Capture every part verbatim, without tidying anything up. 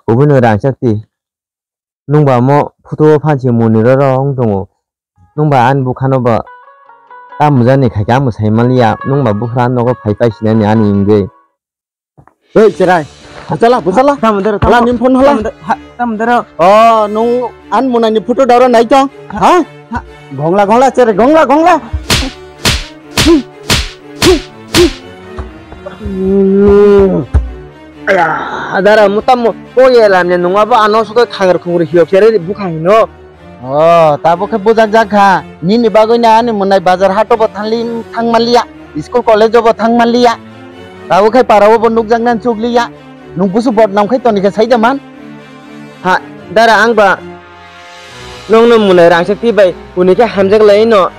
Kubui no rangchak ti. Nwng ba mo photo o phan se muni roro wng tongo. Nwng ba ani bwkha no ba ta mujani khai khe ang bo sai man liya. Nwng ba buphra nogo phai pai sinani ani wngwi. Ei, cherai. Bwsala, bwsala. Tamo dero, hala, tamo. Nim phone hala. Tamo de-, ha, tamo dero. Oh, nwng ani mwnai ni photo daro nai tong? Ha? Ha? Gongla, gongla, cherai, gongla, gongla. Aya, dara, mo tamo, ko ye lam ne, nwng abo ano suka khangar khungur hiyok cherai bwkha hino. Oh, tabuk khe bujak jak kha. Nini bagwi no ani mwnai bazar hato bo thangli-, thang manliya, school college o bo thang manliya. Tabuk khe para o bo nukjak nani chukliya. Nwng busu bodnam khai toni khe sai da man? Ha, dara ang ba nwng no mwnai rangchak ti bai, kuni khe hamjak lai no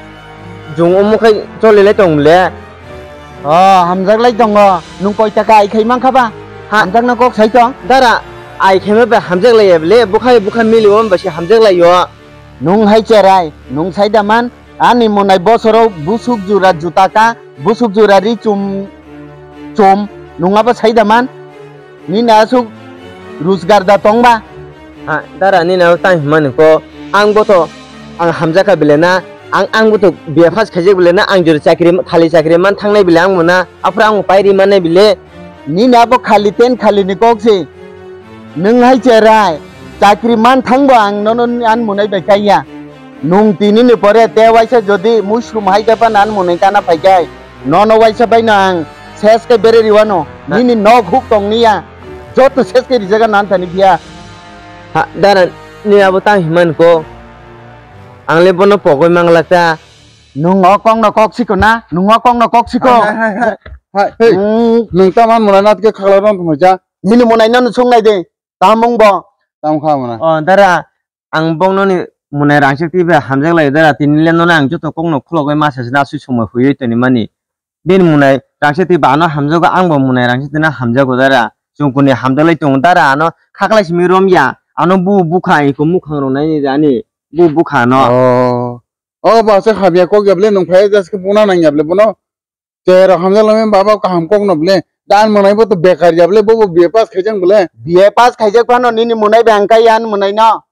jung omo khai choli lai tong le. Oh, hamjak lai tongo. Nwng koi taka ai khai man kha ba? Ha. Hamjak no kok sai tong. Dara, ai khai ma bai hamjak lai ya bele, bwkha bwkha mili o ba se hamjak lai yo. Nwng hai cherai, nwng sai da man, ani mwnai bosoro busuk jura juta ka, busuk jura ri chum, chum, nwng abo sai da man, nini asuk rujgar da tong ba? Ah, dara nini abo tang himani ko, ang bo to, ang hamjak kha bile na, ang, ang bo to B A pass khaijak bile na, ang jora chakri, khali chakri man thangnai bile ang bo na, aphuru ang bo pai ri mannai bile. Nini abo khali ten khali ni kok se. Nwng hai cherai, chakri man thangbo ang nono ani mwnai bai kaiya. Nwng tini ni pore te waisa jodi muisrum hai khe phano ani mwnai kana phai khe, nono waisa bai no ang ses khe bere riwano. Na. Nini nok huk tong niya, joto ses khe rijak ano ani thani phiya. Ha, dara, nini abo tang himani ko. Ang le bono pogoi manglak ta. Nwng o kok no kok siko na? Nwng o kok no kok siko? Hai, hai, hai, hai. Hai, hey. Mm. Nwng tamo mwnai na tike khagla rong tongmai ja. Nini mwnai no nwng song nai de. Tamung bo. Tam kha mwnai. O, dara, ang bong noni mwnai rangchak ti bai hamjak lai dara. Tini le nono ang joto kok no khulogoi masa sina sui somoi huiwi toni mani. Bini mwnai rangchak ti ba ano hamjago, ang bo mwnai rangchak ti no hamjago dara. Chwng kuni hamjak lai tongo dara, ano khaklai simi rom ya. Ano bu bukha iko mukhang rok nai ni jani. Bu bukha no. Oh. O ba se hamya kok ya ble, nwng phai jas khe buna nang ya ble bono. Cherok hamjak lai baba kaham kok no ble. Dan mwnai bo to bekar ya ble, bo bo B A pass khaijak ble. B A pass khaijak phano nini mwnai bai ang kai ya ani mwnai no.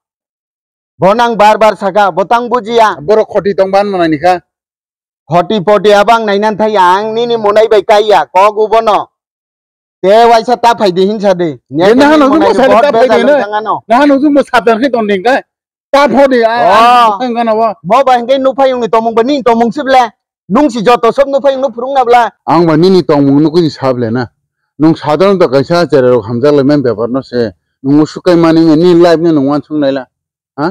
Bo nang bar bar saka, bo tang bujiya. Borok khoti tong ban mwnai ni kha. Khoti poti abang nainan thai ang nini mwnai bai kai ya, kok ubono. Te waisa ta phai di hinsa di. Ye nahan ujung bo sale ta phai di na. Nahan ujung bo sabdan khe ton ding kai. Ta pho di, a, oh. Ang gana wa. Mo ba hingke nuphayung ni tomung ba ni tomung sible. Nung si joto sob nuphayung no phurung na bla. Ang ba nini tomung no kuni sable na. Nung sadon to kaisa cherai rok hamjak lai men bepar no se. Nung usukai mani ni life ni nung wansung nai la. Ha?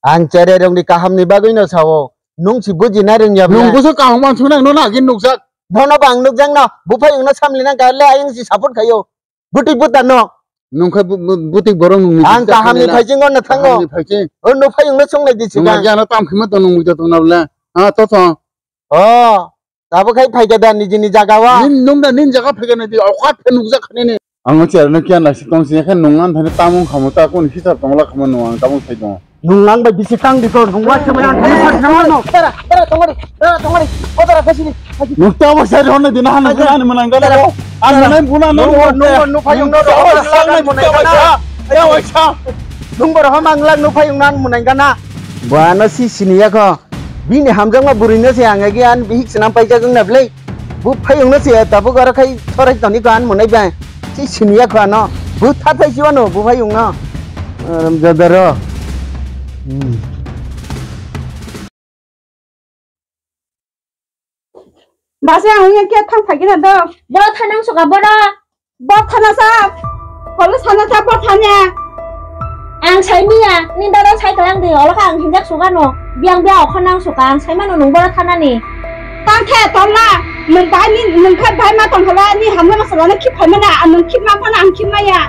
Ang cherai rok ni kaham ni bagwi no sao. Nung si buji na rung ya bla. Nung buso kaham wansung nang no na agin nukjak. Bono bang nukjak no. Buphayung no samli na ka le ayung si support khayo. Butik buta no. Nung khe bu-, bu-, butik borok nung ni. Ang kaham ni phaiching no thango. Kaham ni phaiching. O no phai no song nai di si. Nung agi ano tam khima to nung muita tong na bla. Ha to to. O. Tabo khai phai da niji ni jaga wa. Nin nung da nin jaga phai nai di. Okat phe nukjak khani ni. Ang o cher no kiyan lai si tong si khe nung an thani tamung khamo ta kun hisab tong la khamo nung ang tamung sai tong. Nung ang bai bisi tang di ko, nung wa se bai ang thani phai nang no. Tara, tara, tongari, tara, tongari, o tara, phai sini, phai sini. Nung ta wa sai hon di na han ko an manang da ko. An manang buna no. Nung, nung, nung phayung no, ta wa sai hon di na. Ya wa sa. Nung bor hom ang lang nung phayung nan manang da na. Ba no si sini ya ko. Bini hamjakma bwrwino se ang agi an bihik swnam paijak wngna bwlai. Bo phayungno se tabuk aro khai thorai toni ko an mwnai bai. Si siniya kho ano. Bo thathai si wano bo phayungno. Aram jadaro. Hmm. Basa ang yang khe thang phai gina do. Boro thanang suka boro. Bor thana sa. Kolo sana sa bor thanya. Ang sai miya, ni dada sai kalang de, olo ka ang hinjak suga no. Biang biang okho nang suka, ang sai mano nung boro thana ni. Tang khe tong la, nung bai ni, nung khe bai ma tong khala, ni hamya ma sala na khip phai mana, ang nung khip ma phana ang khip ma ya.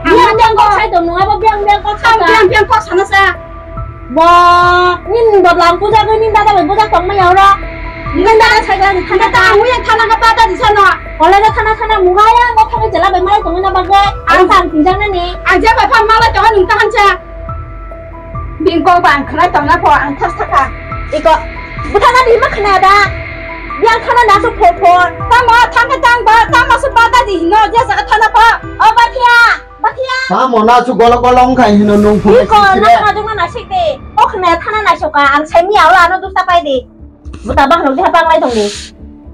Ang biang biang kok sai tong nung abo biang biang kok sai. Biang biang kok sana sa. Bo, nin dodla ang puja gwi nin dada bai puja tong maya oro. Nin dada sai gani thana ta. Ang uya thana ka pata di sano. Ole da thana thana muga ya, ngo thangwi chela bai malai tong na bagwi. Ang thang tinjang nani. Ang je bai phan malai tong nung tahan cha. Bing kok ba ang khnai tong na pho ang thas thaka. Iko, buthana di ma khna da. Biang thana da so pho pho. Tamo thang ka tang ba, tamo so pata di hino, je sa thana pho. O ba thia. Bakhia! Tamo na su golo golo wngkha hino nung phuru Iko, sire. Nang ma dungna nasik de. Kok khna thana naisok ka, ang sai miya wla ano dusta pai de. Buta bak rok diha bang lai tong de.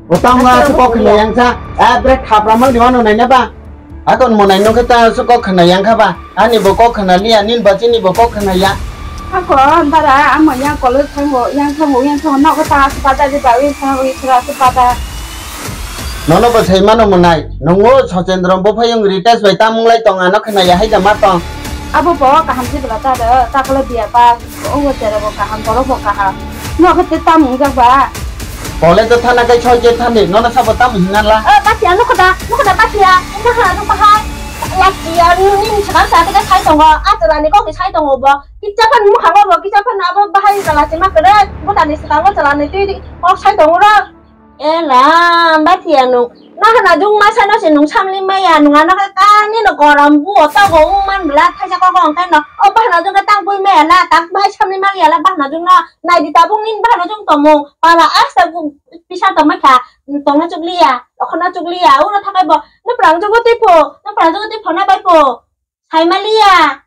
Buta wngna su kok khna yang sa. Eh, bre khapra mang di mano nai na ba. Akon mo nai no khe ta su kok khna yang kha ba. Ani bo kok khna liya, nin ba chini bo kok khna ya. Ako, dara, amo yang college thango, yang thango, yang thango, nogo ta su pada di ba, yang thango, yang thango su pada. Nono bo sai mano mo nai. Nungo Sachendra bo phai wng ri test bai tamung lai tong ano khna ya hai da ma tong. Abo bo kaham se bela ta da, ta kala biya ba. Obo tere bo kaham, borok bo kaham. No khe te tam wngjak ba? College o thana kai choi je thani, nono sabo tam hinna la. Eh, Batia, nukho da, nukho da, Batia. Nukho da, nukho hai. Last year, nini sakang sa teka sai tongo, a chwla ni kok ni sai tongo bo. Kicha phan mukha bo, bo kicha phan abo bahai chwla chima kwrwi, bwtani swkango chwla ni twi kok sai tongo ro. Ela, Batia nung. Nahana jung masa no se nung samli maya nung ano khe kani no gorom bu o togo ung man bla thaisa kok ong khe no. O bahana jung khe tang bui maya la, tang bai samli mali ya la bahana jung no. Nai di tabuk nin bahana jung tomung. Pala asta gu pisa tong mai kha. Tong na chukli ya. Okho na chukli ya. Uro thakai bo. No prang jung tei pho. No prang jung tei pho na bai pho. Sai mali ya.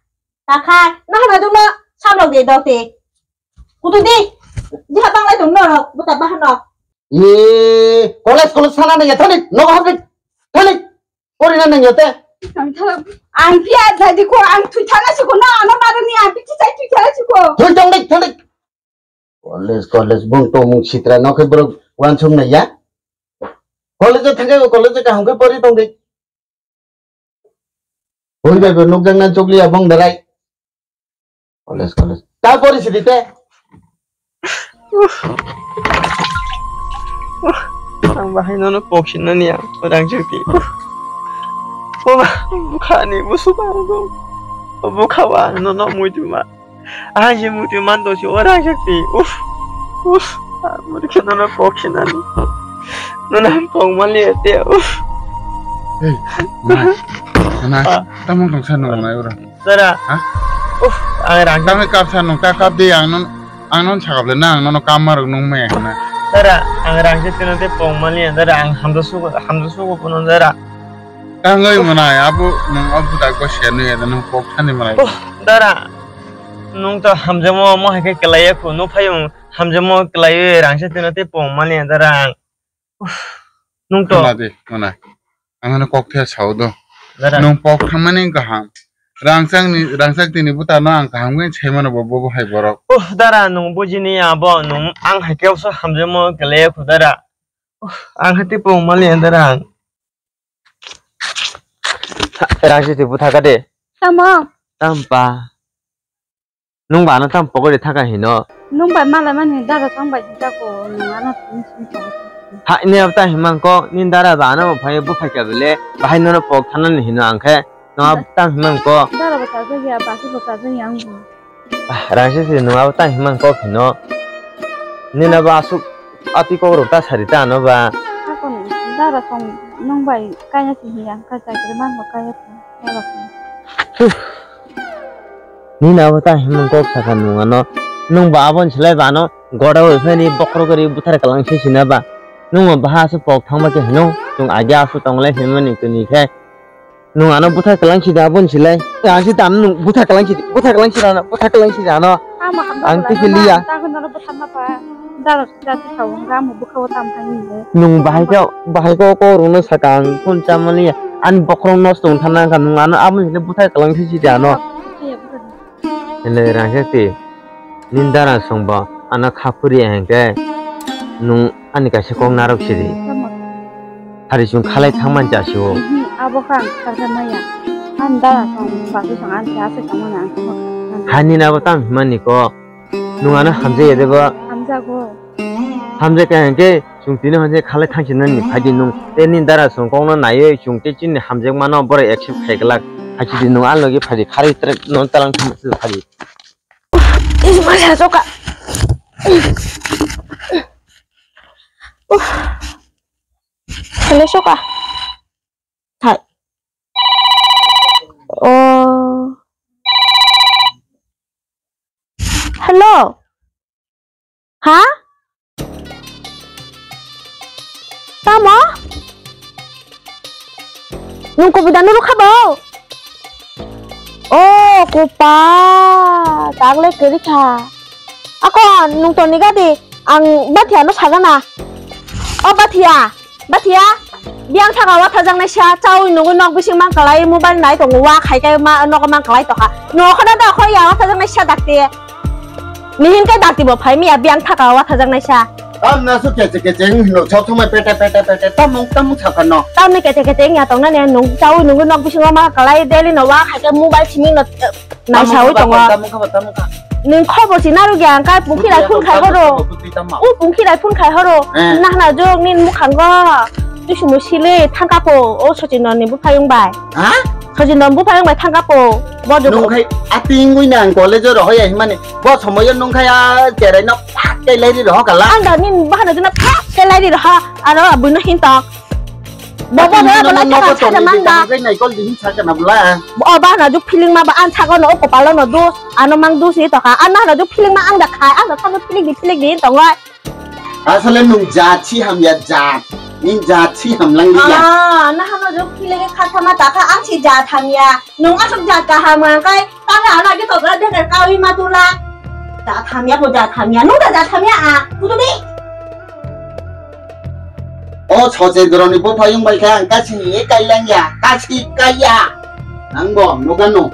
Takhai. Nahana jung no samlok de dok te. Kutu di. Diha bang lai tong no. Buta bahana. Ye, college, college sana nang ya, thalik, nogo haplik, thalik, pori na nang ya te. Ang thalik, ang phiya jadi ko, ang thui thana si ko, na, ano maro ni, ang phiya sai thui thana si ko. Thoi tong dik, thalik. College, college, bung tong mung sitra, no khe borok wansuk nai ya. College o thangkhe, college o kaham khe pori tong dik. Hoi bai bo nukjak na chukliya bong berai. College, college. Ta pori sidi te. Ang bahai nono poksinani ang rang chukti. Boba, bukhani busu ba. Bukha ba nono muitu ma. Aje muti man do si ora jakti. Uf. Uf. Muti khe nono pok sinani. Nono ham pok mali ete. Uf. Hey, ma. Na, ah, tamo tong sa nong nai ora. Dara. Ha? Uf, ang rang. Tamo kap sa nong ta kap de ang non, ang non sakap le na ang nono kam marok nong me na. Dara, ang rang se tino te pok mali dara ang hamdo sugo, hamdo sugo puno dara. Tangoi manai abo nong abo tak bo siya nung ya nong pok thani manai. Oh, dara. Nung to hamjamo mo hai khe kelai ya khu, nung phai hamjamo kelai rang se tino te pong mani dara ang. Uff, nung to. Khna di, mana. Ang ano kok the sao do. Dara. Nung pok thamani kaham. Rangchak ni, rangchak tini buta no ang kaham khe sai mano bo, bo, bo hai borok. Oh, dara nung bujini abo nung ang hai khe so hamjamo kelai ya khu dara. Uff, ang hai te pong mani dara ang. Rangchiti buthaka de. Tamo? Tampa. Nung ba ano tam pokori thaka hino. Nung bai malai mani dara song bai jita ko nung ano tini sini song. Ha ini abta himang ko nin dara ba ano phai buphai ka bele bahai nono pok thanani hino angkhe no abta himang ko. Dara ba ta ya ba ki ba ta ya ang. Ah, rangsi si nung abo tang himang kok hino. Nina ba asuk ati kok rok ta sari ta ano ba. Hakon dara song nung bai kaya si hiya ka chakri man ba kaya si dara song. Huh. Nina abo tang himang kok saka nung ano. Nung ba abon silai ba ano goda oi phai ni bokhorok ri buthar kalang si sina ba. Nung ba baha asuk pok thang ba ke hino. Nung agi asuk tong lai himani kuni khe. Nung ano butha kalang si da bun silai. Ang si dan nung butha kalang si, butha kalang si rano, butha kalang si rano. Ang tiki liya. Nung bahai khe, bahai ko ko rungno saka ang phone chamani. Ani bokhorok nosto wng thana ka nung ano abun silai butha kalang si si rano. Hele rangchakti, nini dara songbo ano kha phuri ya hinkhe nwng ani kaisa kok narwk sidi. Tamo? Hari chwng khalai thangmani chasi o. Mhm, abo kha ang kharkha maya. Ani dara song bagwi song ani se aswk tongmani ang tamo. Hani nabo tamo himani kok. Nwng ano hamjaya debo? Hamjago. Hamjakha hinkhe chwng tini hwnse khalai thangsinani phaidi nwng tei nini dara chwng kokno naiwi chwng tei chini hamjakmano borok accept khai glak. Haisidi nwng a logi phaidi kharwi twrwk no talang thangma se phaidi. Is masa soka. Uff. Hello soka. Hai. Oh. Hello. Ha? Tamo? Nwng kubui da nurwk kha bo? O kopa, tagle kwrwi kha. Ako nung toni gadi, ang Bathia no sagana. O Bathia, Bathia, biyang thaka wathajaknai sa, chaui nungwi nok bising mang kalai, mobile nai tongo, wa khai kai ma, nogo mang kalai tokha. No khana da khoi ya wathajaknai sa dakti. Nihin kai dakti bo phai miya biyang thaka wathajaknai sa. Tamna su kece kece wng hino, sok somoi pete pete pete tamung tamung sakha no. Tamni kece kece wngya tongna ne, nung chaui nungwi nok bisingo ma kalai, daily no wa khai kai mobile simi no, eh, nai saui tongo. Tamung kha, tamung kha. Nwng khobor si narwk ya, ang kai pungkhi rai phun khai horo. U pungkhi rai phun khai horo. Eh. Nahna jok nin mukhango. Tusumu sile thangka po, o Sachin ni buphayung bai. Ha? Sachin ni buphayung bai thangka po. Bo jok. Nung khai ating ui nang college ro hoya himani. Bo somoyo nung khai a cherai no phak kai lai ri ro kala. Ang da nin bahana jona phak kai lai ri ro ha. Aro abuno hintok. Bo bo da bo lai thaka thaka mangda. Kai nai kol di hin thaka na bula. O bahana jok feeling ma ba ang thaka no o kopalo no dos. Ano mang dos hi toka. Ano hana jok feeling ma ang da khai. Ang da thaka feeling di feeling di tongo. Asole nung jat si hamya jat. Ning jat si hamlang liya. Ah, nahano jok philege khathama takha ang si jat hamya. Nung asok jat kaham ang kai. Tala ana ke tokra dekar kawi matula. Jat hamya po jat hamya. Nung da jat hamya a. Putu di. O soche doroni bo phayung bai kha ang kasi ni kai langya. Kasi kaya. Nang bo nugano.